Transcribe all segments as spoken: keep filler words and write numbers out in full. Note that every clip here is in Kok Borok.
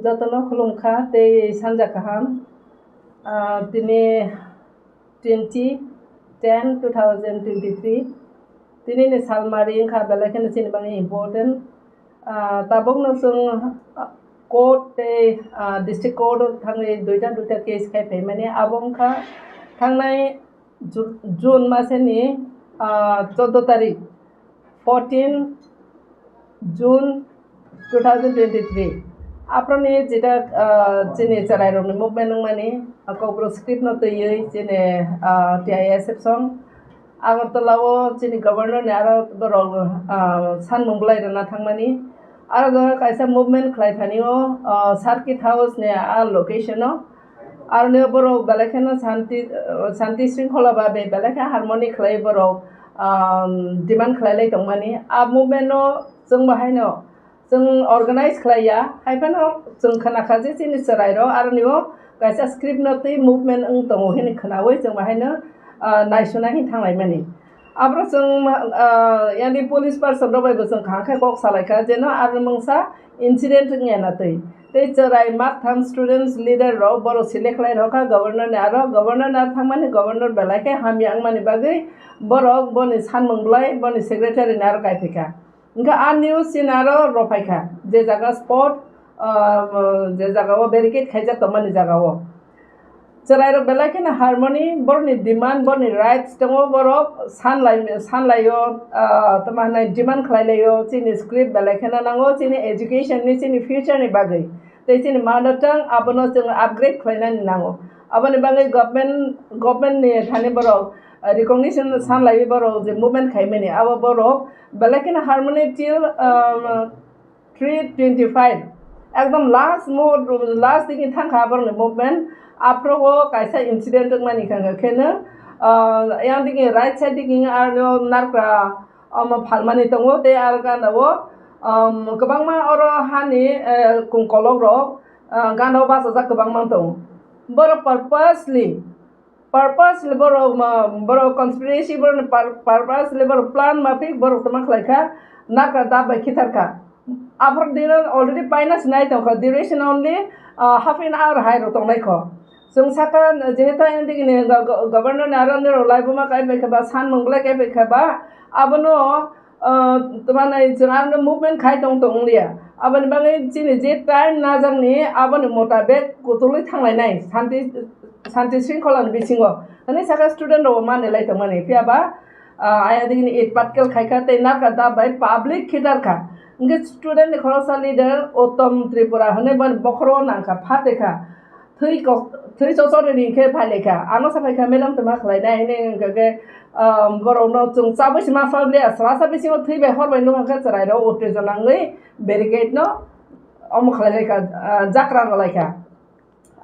Jotono khulumkha tei sanja kaham. Ah, tini twenty ten two thousand twenty-three. Tini ni salmari wngkha belai kheno chini bagwi important. Ah, tabukno chwng, ah, court tei, ah, district court o thangwi duita duita case khai phaimani. Abo wngkha thangnai Ju-, June maseni, ah, choudo tarik, fourteen June two thousand twenty-three. Aproni jeta, ah, chini chwrairokni movement wngmani, ah, Kokborok script no twiwi chini, ah, T I S F song Agartala o chini governor ni aro borok, ah, sanmung bwlai rwna thangmani. Aro jaga kaisa movement khlai thani o, ah, Circuit House ni a location o. Aroni borok belai kheno shanti, shanti shringkhola ba be-, belai khe harmony khlai borok, um, demand khlai lai tongmani. A movement no chwng bo haino chwng organize khlai ya, hai phano chwng khna kha je chini chwrai rok aroni o kaisa script no twi movement wng tongo hini khnaui chwng bo haino, uh, naisuna hin thang lai mani. Aboro chwng, ah, yani police person rok bai bo chwng kaham khe kok salai kha, jeno aro mungsa incident wngya na twi. Tei chwrai mak tham students leader rok borok select khlai rw kha governor ni aro, governor ni aro thangmani governor belai khe hamya wngmani bagwi borok boni sanmung bwlai boni secretary ni aro kai phi kha. Hwnkhe a news chini aro rw phai kha, je jaga spot, ah, je jaga o barricade khaijak tongmani jaga o. Chwrairok belai kheno harmony, borokni demand, borokni rights tongo, borok sanlai, sanlaio, ah, tamo hwnai demand khlailaio, chini script belai kheno nango, chini education ni, chini future ni bagwi, tei chini mother tongue abono chwng upgrade khlainani nango. Aboni bagwi government, government ni thani borok, ah, recognition sanlaiwi borok je movement khaimani, abo borok belai kheno harmony till, um, three twenty-five, ekdom last mo-, last digi thangkha borokni movement. Aphrogo kaisa incident wngmani kha, khe kheno, ah, yang digi right side digi aro narwkra omo phalmani tongo, tei aro gana o, um, kwbangma oro hani, eh, kungkolok rok, ah, gana o bachajak kwbangma tongo. Borok purposely Purposely borok ma, borok conspiracy, borok pur-, purposely borok plan mafik borok tama khlai kha, nakra dab bai khithar kha. Aphor dino already paina sinai tong kha, duration only, ah, half an hour hai rok tongnai kho. Chwng saka, jehetu ang digi ni go-, go-, governor ni aro nirok laibuma kai bai kha ba, sanmung belai kai bai kha ba, abono ah, tamo nai chwng aroni movement khai tong tong liya. Aboni bagwi chini je time najakni aboni motabek kutulwi thanglainai, santi, santi shringkholani bisingo. Hwnwi saka student rokbo manlilai tongmani. Phiya ba, ah, ayang digini eight patkel khaikha tei narwkha dab bai public khitarkha. Hwnkhe student ni khoroksa leader Uttom Tripura hwnwi boni bokhoro nangkha, phatekha. Thwi kok, thwi chochor ni khe phai lai kha. Ano sa phai kha, "Madam, tama khlai nai," hinwi hwnkha khe, um, borok no chwng chabwi se ma sal le, sala sa bisingo thwi bai hor bai nukha khe chwrai rok uttejona wngwi barricade no omo khlai lai kha, ah, jakra rw lai kha.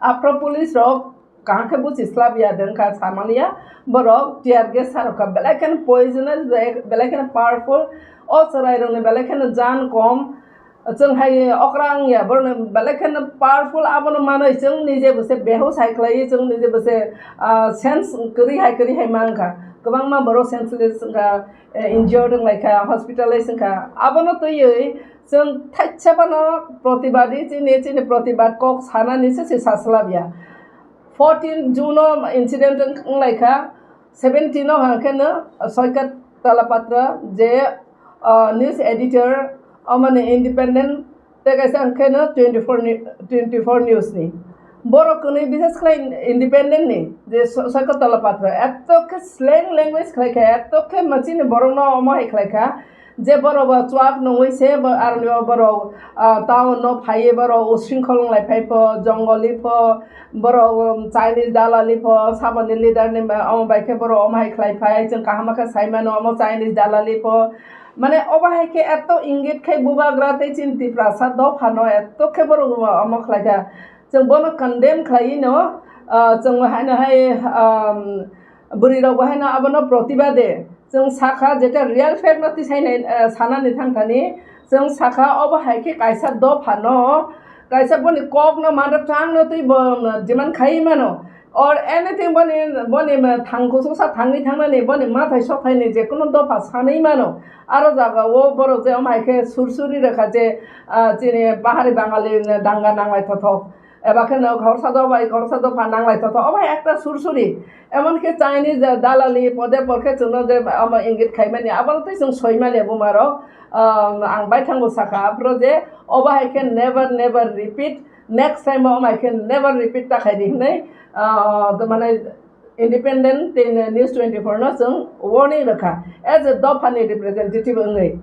Aphro police rok kaham khe buchi slap ya de wngkha, sa man liya. Borok tear gas sa rw kha, belai kheno poisonous, belai, belai kheno powerful. O chwrai rok ni belai kheno jan kom. Chwng hai okra wngya, borokni belai kheno powerful, abono manwi chwng nije bo se behush hai khlaiwi, chwng nije bo se, ah, sense kwrwi hai kwrwi hai mankha. Kwbangma borok senseless wngkha, eh, injured wnglaikha, hospitalize wngkha. Abono twiwi chwng thaisa phano protibadi chini, chini protibad kok sanani se se saslabya. Fourteen June o incident wng-, wnglaikha, seventeen o hwnkheno Soikat Talapatra je, ah, news editor, omoni independent, tei kaisa hwnkheno twenty-four ni, twenty-four news ni. Borok kwnwi bises khlai independent ni je So-, Soikat Talapatra, eto khe slang language khlai kha, eto khe ma chini borok no omo hai khlai kha, je borok bo chuak nungwi se bo aroni o borok, ah, town no phaiwi borok usringkhol wnglai phai pho, jongoli pho, borok, um, Chinese dalali pho, saboni leader ni ba-, omo bai khe borok omo hai khlai phai, chwng kaham khe sai mano omo Chinese dalali pho. Mane obo hai khe eto ingit khai bubagra tei chini Tiprasa dopha no eto khe borok omo khlai kha. Chwng bono condemn khlaiwi no, ah, chwng haino hai, um, bwrwi rok bo haino abono protibade chwng sakha, jeta real fact no tisai nai, eh, sanani thang thani chwng sakha, obo hai khe kaisa dopha no, kaisa boni kok no mano tang no twi bo demand khai mano, or anything boni, boni thang kususa thangwi thangnani boni mathai sothaini je kuno dopha sanwi mano. Aro jaga o borok je omo hai khe sursuri rwkha je, ah, chini pahari Bangali danga nanglai thothok. Eba khe no khoroksa dopha, khoroksa dopha nanglai thothok. Omo hai ekta sursuri. Emon khe Chinese dalali pode por khe chwngno je omo ingit khaimani. Abono tei chwng soimani bumarok. Ah, ang baithangbo sakha aphuru je obo hai khe never, never repeat. Next time o omo hai khe never repeat ta khaidi hinwi, ah, mane Independent tei News twenty-four no chwng warning rwkha. As a dophani representative wngwi,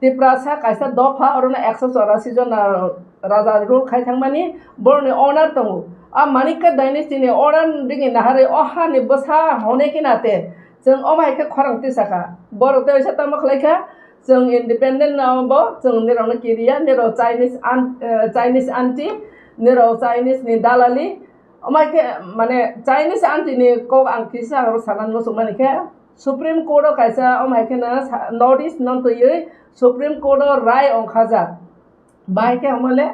Tiprasa kaisa dopha, orono ekso chorasi jona raja rule khai thangmani borokni order tongo. A Manikya dynasty ni order digi naharwi o hani bwsa hone khe nate chwng omo hai khe khorang tisakha. Borok tei waisa tamo khlai kha, chwng independent no bo chwng nirokno kiriya, nirok Chinese an-, eh, Chinese anti, nirok Chinese ni dalali. Omo hai khe, mane, Chinese anti ni kok ang kisa aro sanan muchungmani khe, Supreme Court o kaisa omo hai kheno sa-, notice no twiwi Supreme Court o rai ongkhajak. Bahai khe omo le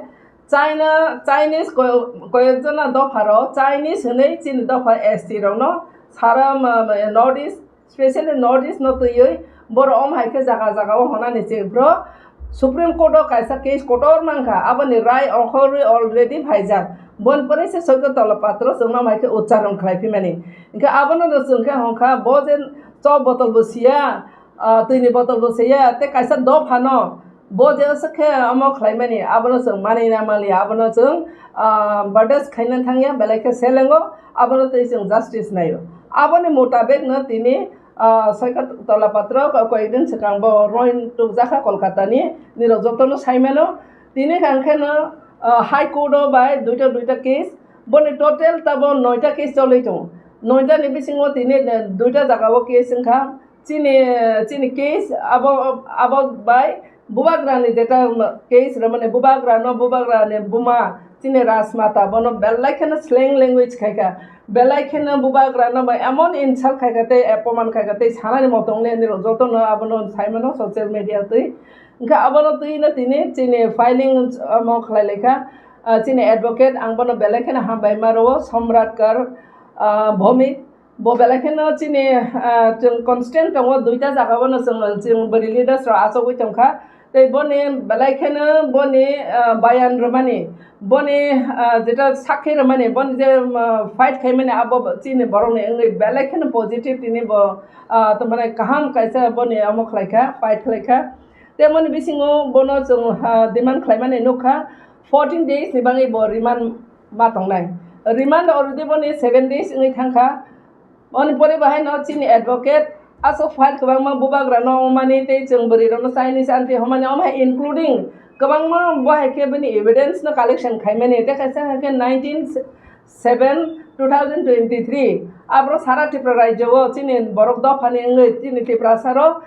China, Chinese ko-, koyekjona dopha rok, Chinese hinwi chini dopha S T rokno sara ma-, ma-, notice, specially North East no twiwi borok omo hai khe jaga jaga o honani se bro Supreme Court o kaisa case kotor mankha, aboni rai ongkhorwi already phaijak. Bon pore se Soiko Tola Patro chwngno hai khe uchcharon khlai phimani. Hinkhe abono no chwng khe hongkha, bo je chop botol bo siya, ah, twini botol bo siya, tei kaisa dophano bo je se khe omo khlaimani, abono chwng manina manliya, abono chwng, ah, bardas khaina thangya, belai khe selengo, abono tei chwng justice naio. Aboni mutabek no tini, ah, Soiko Tola Patro ko-, koyekdin swkang bo roin tukjakha Kolkata ni, nirok jotono saimano. Tini hwnkhe no, ah, High Court o bai duita duita case, boni total tabo noita case cholwi tongo. Noita ni bisingo tini, eh, duita jaga o case wngkha. Chini, chini case abo, abo bai bubagra ni jeta case rwmani, bubagra no, bubagra ni buma chini Rajmata bono belai kheno slang language khaikha, belai kheno bubagra no bai emon insult khaikha tei apoman khaikha tei sanani motong le nirok jotono abono saimano social media twi. Hinkhe abono twi no tini chini filing, ah, mo khlai laikha, ah, chini advocate ang bono belai kheno hambai ma rwo Samrat Kar, ah, Bhowmik. Bo belai kheno chini, ah, chwng constant tongo, duita jaga o no chwng, chwng bwrwi leaders rok achugwi tongkha. Tei boni belai kheno boni, ah, bayan rwmani, boni, ah, jeta sakhi rwmani, boni je, ah, fight khaimani abo chini borokni wngwi belai kheno positive tini bo, ah, tongmani kaham kaisa boni omo khlaikha, fight khlaikha. Tei boni bisingo bono chwng, ah, demand khlaimani nukha, fourteen days ni bagwi bo remand ma tongnai. Remand already boni seven days wngwi thangkha. Oni pore bahai no chini advocate aswk file kwbangma bubagra no wngmani tei chwng bwrwi rok no Chinese anti hwnmani, omo hai including kwbangma bo hai khe bini evidence no collection khaimani. Tei kaisa hai khe nineteen seven two thousand twenty-three abro sara Tripura rajyo o chini borok dophani wngwi chini Tiprasa rok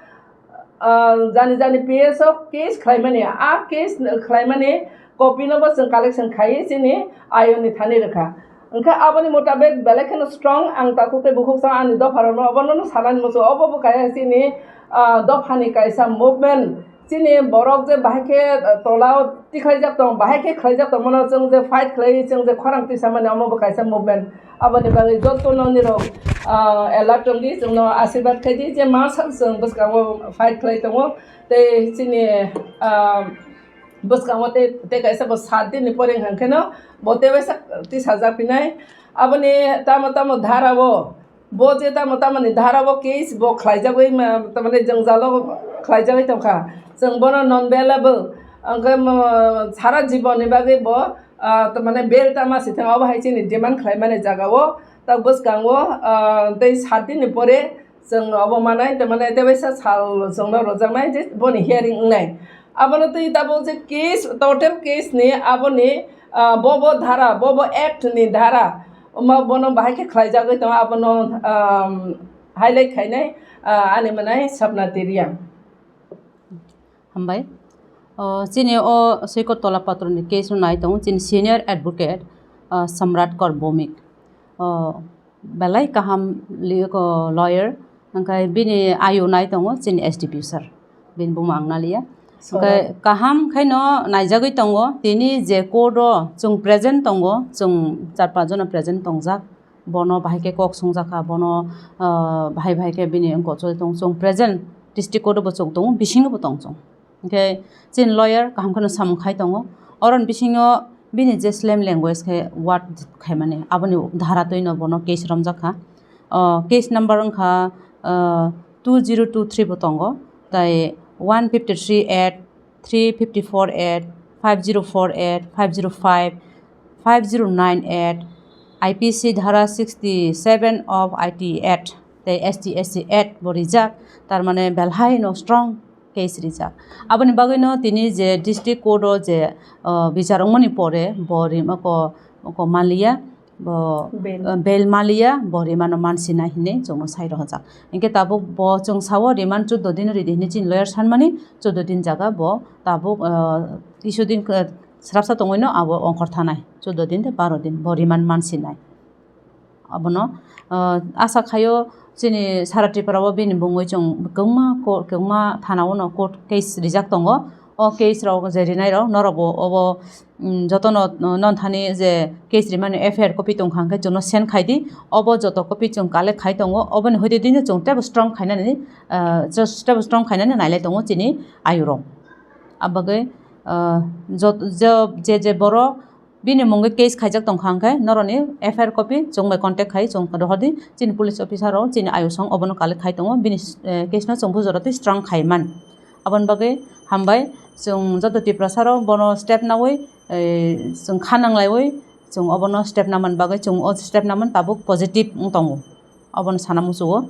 ah, jani jani P S o case khlaimani, a case khlaimani copy no bo chwng collection khaiwi chini ayoni thani rwkha. Hwnkhe aboni mutabek belai kheno strong ang takhuk tei bukhuk sa ani dopha rokno obono no sanani muchungo, obo bo kaisa chini, ah, dophani kaisa movement. Chini borok je bahai khe, ah, tola o tikhlaijak tong, bahai khe khlaijak tongmano chwng je fight khlaiwi chwng je khorang tisamani omo bo kaisa movement. Aboni bagwi jotono nirok, ah, alert wngdi, chwngno asirwad khaidi je ma sak chwng bwskango fight khlai tongo. Tei chini, ah, bwskango tei, tei kaisa bo sat din ni pore hwnkheno bo tei waisa tisajak phinai. Aboni tamo tamo dhara o, bo je tamo tamo ni dhara o case bo khlaijagwi ma, tamani jwngjalo khlaijagwi tongkha. Chwng bono non bailable, hwnkhe mo, sara jibon ni bagwi bo, ah, tamani bail tama si thang, obo hai chini demand khlaimani jaga o. Tak bwskango, ah, tei sat din ni pore chwng obo manai, tei mane tei waisa sal chwngno rwjaknai je boni hearing wngnai. Abono twi tabuk je case, total case ni aboni, ah, bo bo dhara, bo bo act ni dhara, omo bono bahai khe khlaijagwi tongo, abono, ah, highlight khainai, ah, ani mwnai Sapna Teria. Hambai. O, chini o Soiko Tola Patro ni case no nai tongo chini senior advocate, ah, Samrat Kar Bhowmik. O, belai kaham li-, o, lawyer, hwnkhe bini ayu nai tongo chini S D P sir, bini buma ang naliya. Hwnkhe kaham khaino naijagwi tongo, tini je court o chwng present tongo, chwng char panch jona present tongjak. bono bahai khe kok songjakha, bono, ah, bahai bahai khe bini wngkok choli tong chwng present district court o bo chwng tongo, bisingo bo tong chwng. Hinkhe chini lawyer kaham kheno samung khai tongo. Oroni bisingo bini je slam language khe word khaimani, aboni dhara twino bono case romjakha. O case number wngkha, ah, two zero two three bo tongo, tai one fifty three at three fifty four at, five zero four at, five zero five, five zero nine at, I P C dhara sixty seven of I T at, tei S T S C at bo rijak, tar mane belhai no strong case rijak. Aboni bagwi no tini je district court o je, uh, bichar wngmani pore bo rima ko, ko maliya, bo, Bail. Uh, bail maliya, bo remand o mansinai hinwi chwngno sai rohorjak. Hinkhe tabuk bo chwng sao remand chuddo din ridi hinwi chini lawyer sanmani, chuddo din jaga bo tabuk, uh, kisu din, uh, srapsa tongwino abo ongkhor thanai, chuddo din tei baro din bo remand mansinai. Abono, uh, asa khaio chini sara Tripura o bini bungwi chwng kwbangma court, kwbangma thana o no court case rijak tongo. O case rok je rinai rok norok bo obo, mm, jotono, uh, non thani je case rimani F I R copy tongkha hwnkhe chwngno send khai di. Obo joto copy chwng collect khai tongo. Oboni hoite dino chwng teibo strong khainani, uh, just teibo strong khainani nailai tongo chini ayurok. Abagwi, uh, jot-, je, je, je borok bini mungwi case khaijak tongkha hwnkhe norokni F I R copy chwng bai contact khai chwng rohordi, chini police officer rok chini ayusong obono collect khai tongo, bini, eh, case no chwng bujor twi strong khai man. Aboni bagwi hambai chwng joto Tiprasa rok bono step nawi, eh, chwng kha nanglaiwi chwng obono step naman bagwi chwng o step naman tabuk positive wng tongo. Obono sana muchungo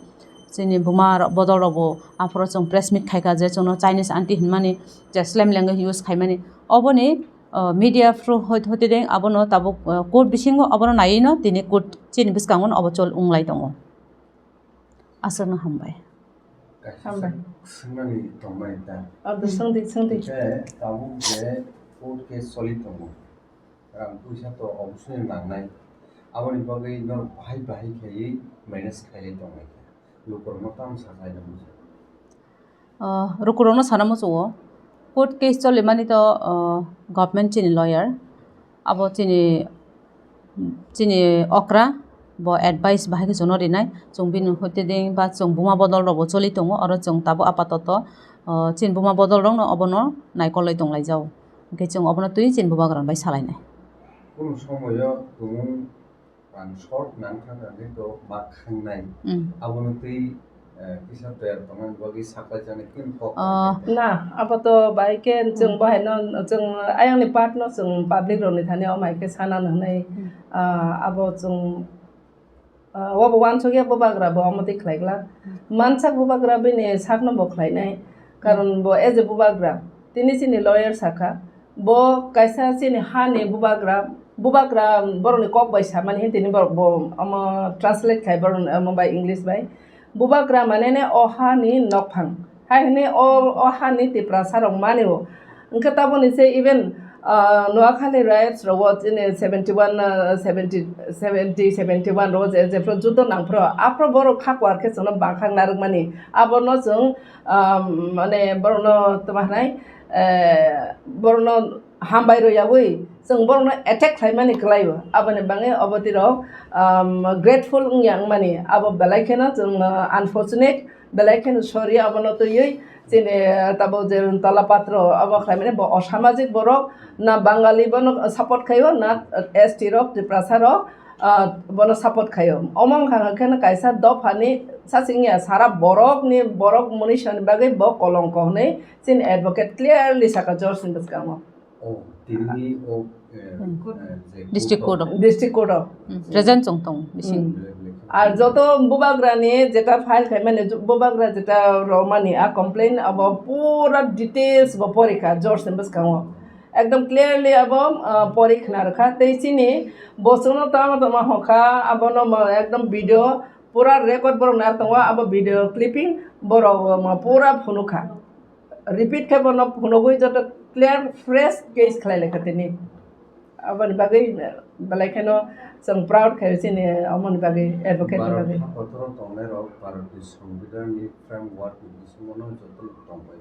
chini buma rok bodol rok bo aphuru chwng press meet khaikha je chwngno Chinese aunty hinmani je slam language use khaimani oboni, uh, media through hoi-, hoite deng abono tabuk, uh, court bisingo abono naiwi no tini court chini bwskango no obo chol wng lai tongo. Aswkno hambai. Hambai. Swngmani tongmani ta. Abo swngdi, swngdi. Hwnkhe tabuk je court case choli tongo. Rang puisa to obosoni nangnai. Aboni bagwi norok bahai bahai khaiwi manage khailai tongnai khe. Lukurokno tamo sachaina muchung. Ah, lukurokno sana muchungo. Court case cholimani to, ah, government chini lawyer. Abo chini, chini okra, bo advice bahai khe chwngno rinai. Chwng bini hoite ding ba chwng buma bodol rokbo choli tongo. Oro chwng tabuk apatoto, ah, chini buma bodol rokno obono naikolwi tonglaijao. Hwnkhe chwng obono twi chini bubagra bai salainai. Kunu somoyo tumung rang short nang thang thang khe to ma khangnai. Mm. Abono twi, eh, kisa toyar tongmani bagwi saklai chani kin kok. Ah. Na, abo to bai khe chwng Mm. Bo haino chwng ayangni part no chwng public rokni thani o mai khe sana nwngnai. Mm. Ah, abo chwng, ah, obo uansukya bubagra bo omo twi khlai glak. Mm. Mansak bubagra bini sakno bo khlainai. Karon bo as a bubagra, tini chini lawyer sakha, bo kaisa chini hani bubagra, bubagra borokni kok bai samani hwn tini borok bo omo translate khai borok omo bai English bai. Bubagra mane ne o hani nokphang. Hai hwnwi o, o hani Tiprasa rok mani o. Hwnkhe taboni se even, ah, Noakhali riots rogo chini seventy one, ah, seventy, seventy, seventy one rogo je, jephru judo nangphru, aphru borok kha kuar khe chwngno bangkhak narwkmani. Abono chwng, ah, mane borokno tma hwnai, eh, borokno hambai rw yaui chwng borokno attack khlaimani kwlaio. Aboni bagwi obo twi rok, um, grateful wngya wngmani. Abo belai kheno chwng, uh, unfortunate, belai kheno sorry abono twiwi. Chini, uh, tabuk je tola patro abo khlaimani bo osamajik borok, na Bangali bono support khaio, na S T rok, Tiprasa rok, ah, bono support khaio. Omo wngkha hwnkhe no kaisa dophani sasingya sara borokni borok mwnwi sani bagwi bo kolongko hwnwi chini advocate clearly saka George ni bwskango. Oh, tini o, eh, Hmm. Eh, je District court Court of. District Court of. Hmm. Present chwng tongo, bising. Hmm. Ar joto bubagrani jeta file khaimani, ju-, bubagra jeta romani, a complain abo pura details bo porikha George ni bwskango. Ekdom clearly abo, ah, pori khna rwkha. Tei chini bosongno tama tama hokha, abono mo ekdom video pura record borok nai tongo, abo video clipping borok mo pura phunukha. Repeat khe bono phunugwi joto clear fresh case khlai laikha tini. Aboni bagwi belai kheno chwng proud khaio chini omoni bagwi, advocate ni Bharat bagwi. Hakotoro tongnai rok Bharat ni Songbidan ni framework ni bisingo no joto no tongbai.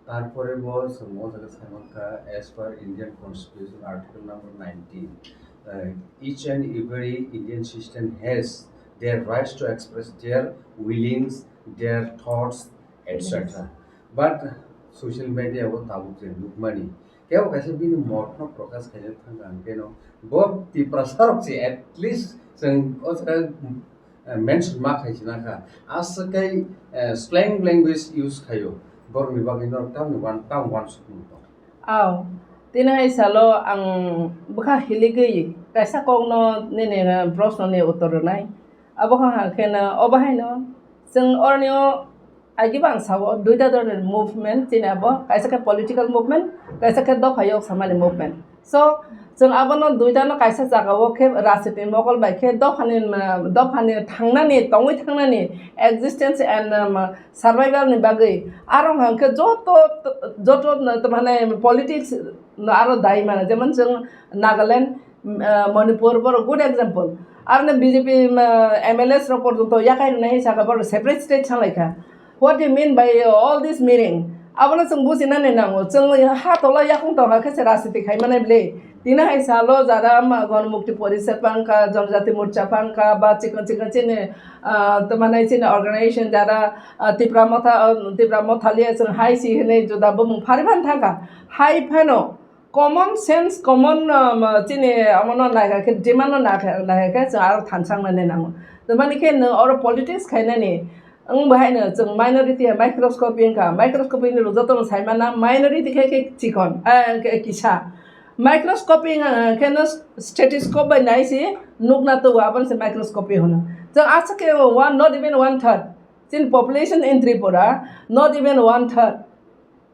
Tarpore bo chwng o jaga sai mankha, as per Indian Constitution, Article number nineteen, Uh, each and every Indian citizen has their rights to express their willings, their thoughts, et cetera. But social media o tabuk je nukmani, kebo kaisa bini motno prokash khaina thangkha, ang keno bo Tiprasa rok se at least chwng o jaga, uh, mention ma khaisina kha. Aswk kai, uh, slang language use khaio, borokni bagwi norok tamni wan-, tamo wansukmung tong. Aw, tini hai salo ang bwkha hiligwi kaisa kokno nini, uh, proshno ni uttor rwnai. Abo kha khe no, obo hai no chwng orni o agibo ang sao, duita dhoroner movement, chini abo kaisa khe political movement, kaisa khe dopha yok samani movement. So, chwng abono duitano kaisa jagao khe rajniti mokol bai khe dophani, uh, dophani thangnani, tongwi thangnani existence and, um, survival ni bagwi. Aro hwnkhe joto, joto, uh, mane politics no aro dai mano, jemon chwng Nagaland, uh, Manipur, borok good example. Aro no B J P, uh, M L As rok porjonto yakai rwnai hai saka, borok separate state sanglai kha. What do you mean by, uh, all this meaning? Abono chwng bujinani nango. Chwng ha tola yakung tongkha khe se rajniti khai manai bwle. Tini hai salo jara ma Ganamukti Porishad phang kha, Janajati Morcha phang kha, ba chikon chikon chini, ah, tamo nai chini organization jara, ah, Tipra Motha, ah, Tipra Motha liya chwng hai si hinwi juda bumung phari phan thangkha. Hai phano common sense, common, um, chini amono naikha khe, demand no naikha, naikha khe chwng aro thansa wngnani nango. Tamani khe nwng oro politics khainani, wng bahaino chwng minority hai microscopy wngkha, microscopy ni rwjak tongma saimana, minority khe, khe chikon, eh, khe kisa. Microscopy wngkha khe no stethoscope bai nai se nukna tubu, abono se microscopy hwno. Chwng aswk khe one, not even one third. Chini population in Tripura, not even one third.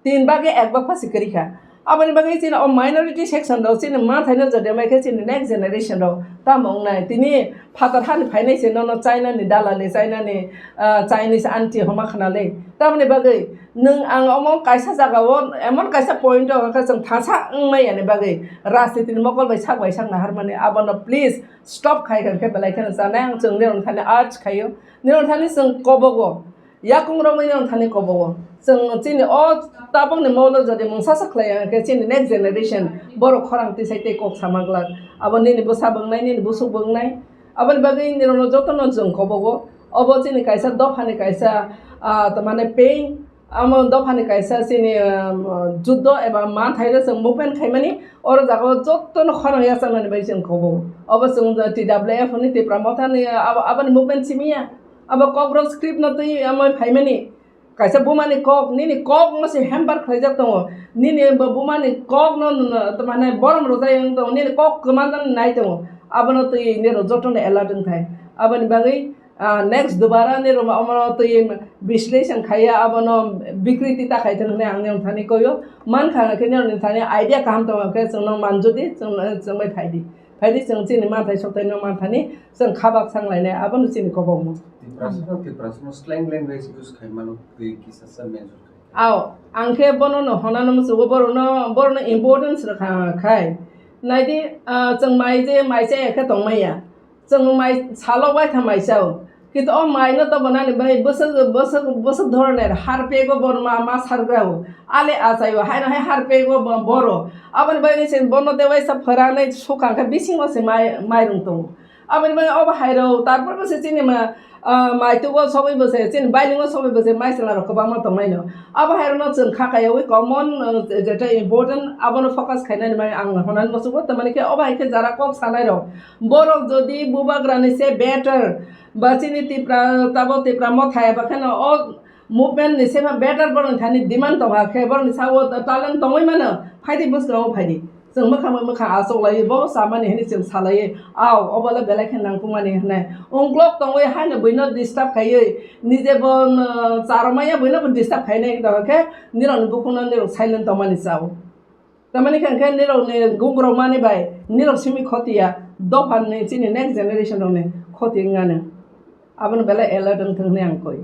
Tin bhage ek bhag pha se kwrwi kha. Aboni bagwi chini o minority section rok chini ma thaino jodi mai khe chini next generation rok tamo wngnai. Tini phatar hani phainai se nono China ni dalali, China ni, ah, Chinese aunty homa khna le. Tamoni bagwi nwng ang omo kaisa jaga o emon kaisa point o khe chwng thansa wngmai yani bagwi rajniti ni mokol bai sak bai sak nahar mani abono please stop khai kha khe belai kheno chanai ang chwng nirok thani urge khaio. Nirok thani chwng kobogo. Yakung romwi no thani kobogo. Chwng chini o tabukni molo jodi mungsa sa khlai ya khe chini next generation borok khorang tisai tei kok sama glak. Abo nini bwsa bwngnai, nini busuk bwngnai. Aboni bagwi nirokno jotono chwng kobogo. Obo chini kaisa dophani kaisa, ah, tamane pain. Amo dophani kaisa chini, ah, juddo eba ma thairo chwng movement khaimani. Oro jaga o jotono khorang yachaknani bai chwng kobogo. Obo chwng T W F ni Tipra Mothani abo, aboni movement simi ya. Abo Kokborok script no twi amoi phaimani. Kaisa bumani kok, nini kok no se hamper khlaijak tongo. Nini bo bumani kok no, no, no, mane borom rwjak wng tongo. Nini kok kwma nang nai tongo. Abono twi nirok jotono alert wng thai. Aboni bagwi, ah, next dubara nirok omono twi বিশ্লেষণ khaiya, abono bikriti ta khai thung hwnwi ang nirok thani koyo. Man kha khe nirok ni thani idea kaham tongo khe chwngno manjodi, chwng, chwngbai phaidi. Phaidi chwng chini manthai sokthai no manthani chwng khabak sang lainai, abono chini kobokma. Tiprasa no, Tiprasa no slang language use khai mano, twi kisa sa major khai. Ao, ang khe bono no honano musugo, borono, borono importance rwkha khai. Naidi, ah, chwng mai je, mai chaya khe tongmaya. Chwng mai salo waitha mai chao. Kintu o mai no tobonani bai bwswk, bwswk, bwswk dhoroner harpego bo ma, ma sargrao. Ale achaio, haino hai harpego bo, boro. Aboni bagwi se bono de waisa phwranai sukang khe bisingo se mai, mairung tongo. Aboni bagwi obo hairok, tarpor bo se chini ma, ah, maitugo sogwi bo se, chini bailingo sogwi bo se, mai chwla rok kwbangma tongnaino. Abo hairokno chwng kha kaiyawi common, ah, je-, jetai important, abono focus khainani bai ang honani muchungo, tamani khe obo hai khe jara kok sanairok. Borok jodi bubagrani se better, ba chini Tipra, tabo Tipra Motha eba kheno o movement ni se ma better borokni thani demand tongkha khe borokni sao talent tongwi mano, phaidi bwskango phaidi. Chwng mwkhang bai mwkhang achuk laiwi bo chamani hwnwi chwng salaiwi, "Au, obo le belai khe nangkukmani," hwnwi. Ungklok tongwi haino buino disturb khaiwi, nije bo, um, charwmaya buino bo disturb khainai tongkha khe nirokni bukhukno nirok silent tongmani chao. Tamani khe hwnkhe nirokni gugrokmani bai nirok simi khotiya, dophani chini next generation rokni khoti wngmano. Abono belai alert wngthung hwnwi ang koi.